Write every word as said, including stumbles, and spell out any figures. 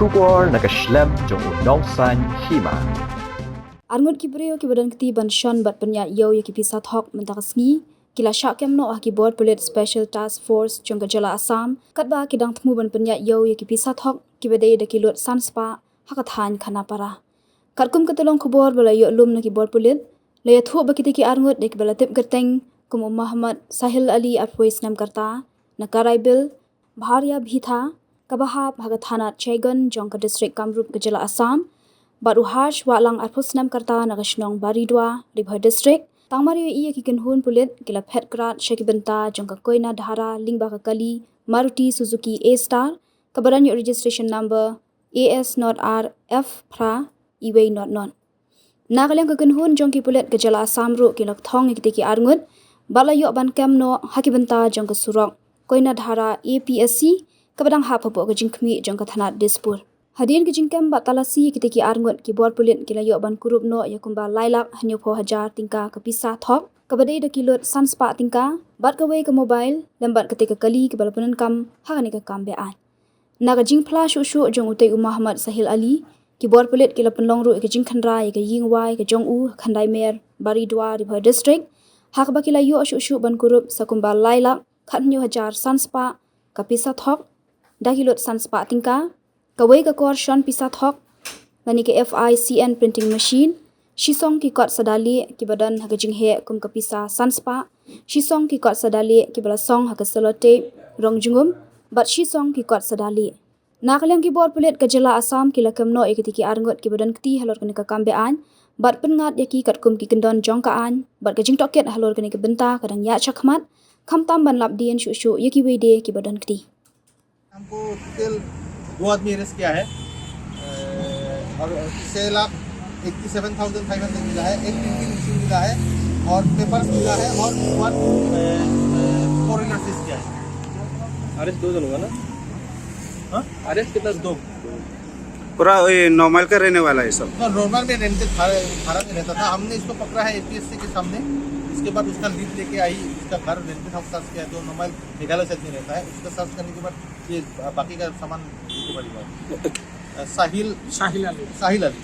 Khubor na ka shlem jong u Nongsaiñ Hima. Arngut ki briew kiba don kti ban shon bad pynïaid ïew ïa ki pisa thok mynta ka sngi ki la shah kem noh ha ki bor pulit Special Task Force jong ka jylla Assam, katba ki dang thmu ban pynïaid ïew ïa ki pisa thok kiba dei da ki lut san spah ha ka thaiñ Khanapara. Katkum ka tyllong khubor ba la ïoh lum na ki bor pulit, la ïathuh ba kita ki arngut dei kiba la tip kyrteng kum u Mohammad Sahil Ali, arphew snem ka rta, na Karaibil, Bharia Bhitha, kaba hap ha ka thanat Chaigon jong ka district Kamrup ka jylla Assam, bad u Harsh Wahlang, arphew snem ka rta, na ka shnong Baridua, Ri Bhoi District. Tang mar ïohi ïa ki kynhun pulit ki la phet krad sha ki bynta jong ka Koinadhara lyngba ka kali Maruti Suzuki A Star, kaba don ïa u registration number A S not R F phra iwei not not. Na ka liang ka kynhun jong ki pulit ka jylla Assam ruh ki la kthong ïa kita ki arngut bad la ïoh ban kem noh ha ki bynta jong ka surok Koinadhara A P S C, kaba dang hap hapoh ka jingkhmih jong ka thanat Dispur. Hadien ka jingkem bad talasi ïa kita ki arngut, ki bor pulit ki la ïoh ban kurup noh ïa kumba lai lak hynñiewphew hajar tyngka ka pisa thok, kaba dei da ki lut san spah tyngka, bad kawei ka mobile lem bad katei ka kali kaba la pyndonkam ha kane ka kam be-aiñ. Na ka jingphla shuh shuh jong utei u Mohammad Sahil Ali, ki bor pulit ki la pynlong ruh ïa ka jingkhynra ïa ka ïing wai ka jong u ha Khandaimer, Baridua, Ri Bhoi District, ha kaba ki la ïoh shuh shuh ban kurup sa kumba lai lak khathynñiew hajar san spah ka pisa thok, da ki lut san spah tyngka, kawei ka kor shon pisa thok, lane ka F I C N printing machine, shisong ki kot sada lieh kiba don ha ka jingheh kum ka pisa san spah, shisong ki kot sada lieh kiba la song ha ka sellotape rong jngum, bad shisong ki kot sada lieh. Na ka liang ki bor pulit ka jylla Assam ki la kem noh ïa kita ki arngut kiba don kti halor kane ka kam be-aiñ bad pynngat ïa ki katkum ki kyndon jong ka aiñ, bad ka jingtohkit halor kane ka bynta ka dang ïaid shakhmat, khamtam ban lap dien shuh shuh ïa kiwei de kiba don kti. हमको टोटल दो आदमी अरेस्ट किया है, अ, और छः लाख एट्टी सेवन थाउजेंड फ़ाइव हंड्रेड मिला है, एक प्रिंटिंग मशीन मिला है और पेपर्स मिला है और वन, अ, अ, फोर व्हीलर सीज किया है। अरेस्ट दो जन हुआ ना? हाँ? अरेस्ट कितना? दो। पूरा ये नौ माइल का रहने वाला है सब। हाँ, नौ माइल में रेंट, भाड़ा, भाड़ा में रहता था। हमने इसको पकड़ा है एपीएससी के सामने। इसके बाद उसका लीड लेके आई, उसका घर रेंटेड हाउस सर्च किया, जो नौ माइल मेघालय साइड में रहता है। उसका सर्च करने के बाद ये बाकी का सामान रिकवरी हुआ। अ, साहिल, साहिल अली। साहिल अली।